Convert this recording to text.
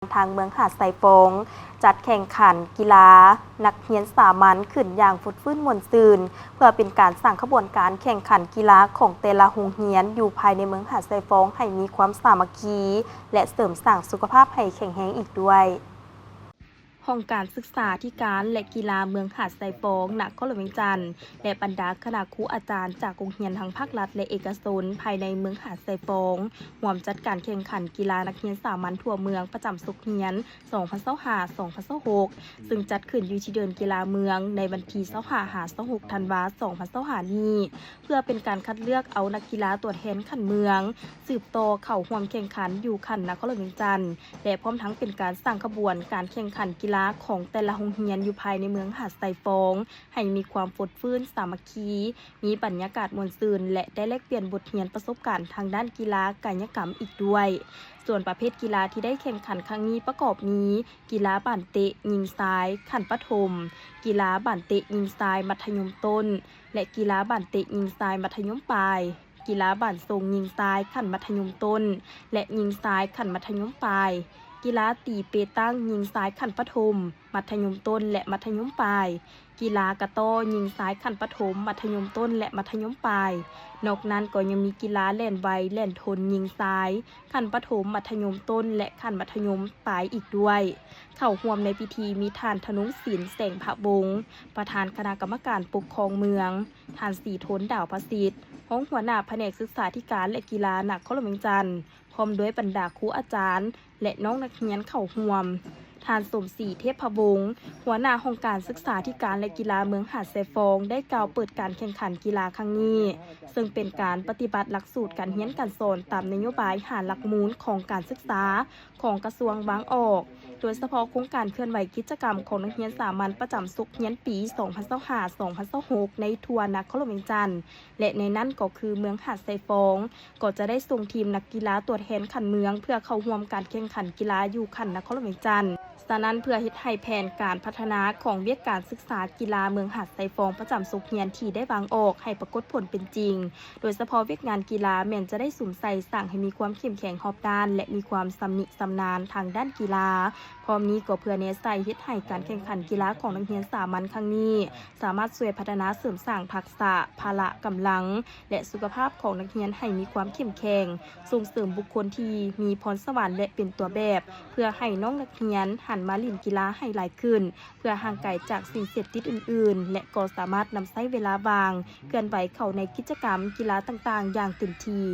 ທາງເມືອງຫາດຊາຍຟອງ ຈັດແຂ່ງຂັນກິລານັກຮຽນສາມັນຂຶ້ນຢ່າງຟົດຟື້ນມ່ວນຊື່ນ ເພື່ອເປັນການສ້າງຂະບວນການແຂ່ງຂັນກິລາຂອງແຕ່ລະໂຮງຮຽນຢູ່ພາຍໃນເມືອງຫາດຊາຍຟອງໃຫ້ມີຄວາມສາມັກຄີ ແລະ ເສີມສ້າງສຸຂະພາບໃຫ້ແຂງແຮງອີກດ້ວຍ. ຫ້ອງການສຶກສາທິການ ແລະ ກິລາເມືອງຫາດຊາຍຟອງ ນະຄອນຫຼວງວຽງຈັນ ແລະ ບັນດາຄະນະຄູອາຈານຈາກໂຮງຮຽນທັງພາກລັດ ແລະ ເອກະຊົນ ພາຍໃນເມືອງຫາດຊາຍຟອງ ຮ່ວມຈັດການແຂ່ງຂັນກິລານັກຮຽນສາມັນທົ່ວເມືອງປະຈຳສົກຮຽນ ສອງພັນຊາວຫ້າ ສອງພັນຊາວຫົກ ຊຶ່ງຈັດຂຶ້ນຢູ່ທີ່ເດີ່ນກິລາເມືອງໃນວັນທີຊາວຫ້າ ຫາ ຊາວຫົກ ທັນວາ ສອງພັນຊາວຫ້ານີ້ ເພື່ອເປັນການຄັດເລືອກເອົານັກກິລາຕົວແທນຂັ້ນເມືອງ ສືບຕໍ່ເຂົ້າຮ່ວມແຂ່ງຂັນຢູ່ຂັ້ນນະຄອນຫຼວງວຽງຈັນ ແລະ ພ້ອມທັງເປັນການສ້າງຂະບວນການແຂ່ງຂັນກິລາຂອງແຕ່ລະໂຮງຮຽນຢູ່ພາຍໃນເມືອງຫາດຊາຍຟອງ ໃຫ້ມີຄວາມຟົດຟື້ນສາມັກຄີ, ມີບັນຍາກາດມ່ວນຊື່ນ ແລະ ໄດ້ແລກປ່ຽນບົດຮຽນປະສົບການທາງດ້ານກິລາກາຍະກຳອີກດ້ວຍ. ສ່ວນປະເພດກິລາທີ່ໄດ້ແຂ່ງຂັນຄັ້ງນີ້ປະກອບມີ ກິລາບານເຕະຍິງຊາຍຂັ້ນປະຖົມ, ກິລາບານເຕະຍິງຊາຍມັດທະຍົມຕົ້ນ ແລະ ກິລາບານເຕະຍິງຊາຍມັດທະຍົມປາຍ, ກິລາບານສົ່ງຍິງຊາຍຂັ້ນມັດທະຍົມຕົ້ນ ແລະ ຍິງຊາຍຂັ້ນມັດທະຍົມປາຍ, ກິລາຕີເປຕັງຍິງຊາຍຂັ້ນປະຖົມ, ມັດທະຍົມຕົ້ນ ແລະ ມັດທະຍົມປາຍ, ກິລາກະຕໍ້ຍິງຊາຍຂັ້ນປະຖົມ, ມັດທະຍົມຕົ້ນ ແລະ ມັດທະຍົມປາຍ. ນອກນັ້ນກໍຍັງມີກິລາແລ່ນໄວ, ແລ່ນທົນຍິງຊາຍ ຂັ້ນປະຖົມ, ມັດທະຍົມຕົ້ນ ແລະ ຂັ້ນມັດທະຍົມປາຍອີກດ້ວຍ. ເຂົ້າຮ່ວມໃນພິທີມີທ່ານ ທະນົງສິນ ແສງພະວົງ ປະທານຄະນະກຳມະການປົກຄອງເມືອງ, ທ່ານ ສີທົນ ດາວພະສິດ ຮອງຫົວໜ້າພະແນກສຶກສາທິການ ແລະ ກິລານະຄອນຫຼວງວຽງຈັນ ພ້ອມດ້ວຍບັນດາຄູອາຈານ ແລະ ນ້ອງນັກຮຽນເຂົ້າຮ່ວມ, ທ່ານ ສົມສີ ເທບພະວົງ ຫົວໜ້າຫ້ອງການສຶກສາທິການ ແລະ ກິລາເມືອງຫາດຊາຍຟອງ ໄດ້ກ່າວເປີດການແຂ່ງຂັນກິລາຄັ້ງນີ້, ເຊິ່ງເປັນການປະຕິບັດຫຼັກສູດການຮຽນການສອນຕາມນະໂຍບາຍຫ້າຫຼັກມູນຂອງການສຶກສາຂອງກະຊວງວາງອອກ, ໂດຍສະເພາະໂຄງການເຄື່ອນໄຫວກິດຈະກຳຂອງນັກຮຽນສາມັນປະຈຳສົກຮຽນປີສອງພັນຊາວຫ້າ ສອງພັນຊາວຫົກ ໃນທົ່ວນະຄອນຫຼວງວຽງຈັນ ແລະ ໃນນັ້ນກໍຄືເມືອງຫາດຊາຍຟອງ ກໍຈະໄດ້ສົ່ງທີມນັກກິລາຕົວແທນຂັ້ນເມືອງ ເພື່ອເຂົ້າຮ່ວມການແຂ່ງຂັນກິລາຢູ່ຂັ້ນນະຄອນຫຼວງວຽງຈັນ. ສະນັ້ນ ເພື່ອເຮັດໃຫ້ແຜນການພັດທະນາຂອງວຽກການສຶກສາກິລາເມືອງຫາດຊາຍຟອງປະຈຳສົກຮຽນທີ່ໄດ້ວາງອອກໃຫ້ປາກົດຜົນເປັນຈິງ, ໂດຍສະເພາະວຽກງານກິລາແມ່ນຈະໄດ້ສຸມໃສ່ສ້າງໃຫ້ມີຄວາມເຂັ້ມແຂງຮອບດ້ານ ແລະ ມີຄວາມຊຳນິຊຳນານທາງດ້ານກິລາ. ພ້ອມນີ້ກໍເພື່ອແນໃສ່ເຮັດໃຫ້ການແຂ່ງຂັນກິລາຂອງນັກຮຽນສາມັນຄັ້ງນີ້ ສາມາດຊ່ວຍພັດທະນາເສີມສ້າງທັກສະ, ພະລະກຳລັງ ແລະ ສຸຂະພາບຂອງນັກຮຽນໃຫ້ມີຄວາມເຂັ້ມແຂງ, ສົ່ງເສີມບຸກຄົນທີ່ມີພອນສະຫວັນ ແລະ ເປັນຕົວແບບ ເພື່ອໃຫ້ນ້ອງນັກຮຽນຫັນມາຫຼິ້ນກິລາໃຫ້ຫຼາຍຂຶ້ນ, ເພື່ອຫ່າງໄກຈາກສິ່ງເສບຕິດອື່ນໆ ແລະ ກໍສາມາດນຳໃຊ້ເວລາວ່າງເຄື່ອນໄຫວເຂົ້າໃນກິດຈະກຳກິລາຕ່າງໆຢ່າງເຕັມທີ່.